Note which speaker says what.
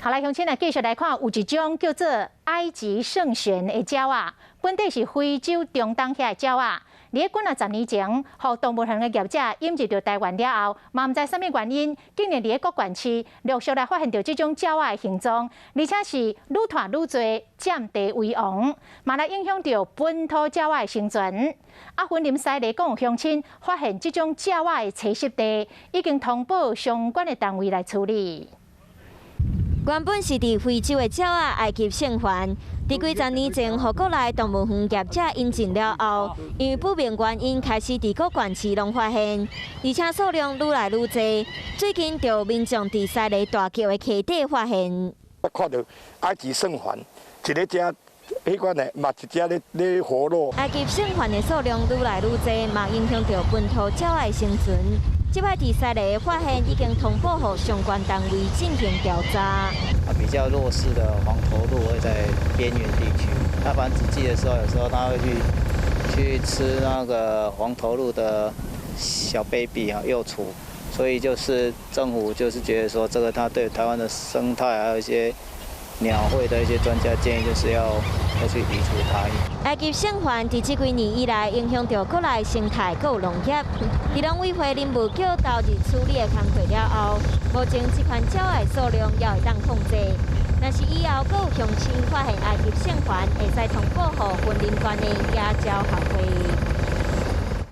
Speaker 1: 好來，鄉親來繼續來看，有一種叫做埃及聖鉉的鳥仔，本底是非洲中東遐的鳥仔。佇咧幾若十年前，予動物園的業者引入著台灣了後，嘛毋知啥物原因，竟然佇咧各縣市陸續來發現著這種鳥仔的行蹤，而且是愈湠愈濟，佔地為王，嘛來影響著本土鳥仔的生存。啊，雲林西螺閣有鄉親發現這種鳥仔的棲息地，已經通報相關的單位來處理。
Speaker 2: 原本是佇非洲的鳥仔埃及聖鉉，佇幾十年前，予國內動物園業者引進了後，因為不明原因開始佇各縣市攏發現，而且數量愈來愈濟。最近就民眾佇西螺大橋的溪底發現。
Speaker 3: 我看著埃及聖鉉，一个遮彼款的，嘛一隻咧咧活絡。
Speaker 2: 埃及聖鉉的數量愈來愈濟，嘛影響著本土鳥仔的生存。這擺佇西螺的發現已經通報予相關單位進行調查。
Speaker 4: 啊，比較弱勢的黃頭鷺會在邊緣地區。它繁殖季的時候，有時候它會去吃那個黃頭鷺的小 baby 啊幼雛，所以就是政府就是覺得說，這個它對台灣的生態還有一些鳥會的一些專家建議，就是要去移除它。
Speaker 2: 埃及聖鉉佇這幾年以來，影響著國內生態閣有農業。佇農委會林務局投入處理的工作了後，目前這款鳥仔的數量猶會當控制。若是以後閣有鄉親發現埃及聖鉉，會使通報予雲林縣的野鳥學會。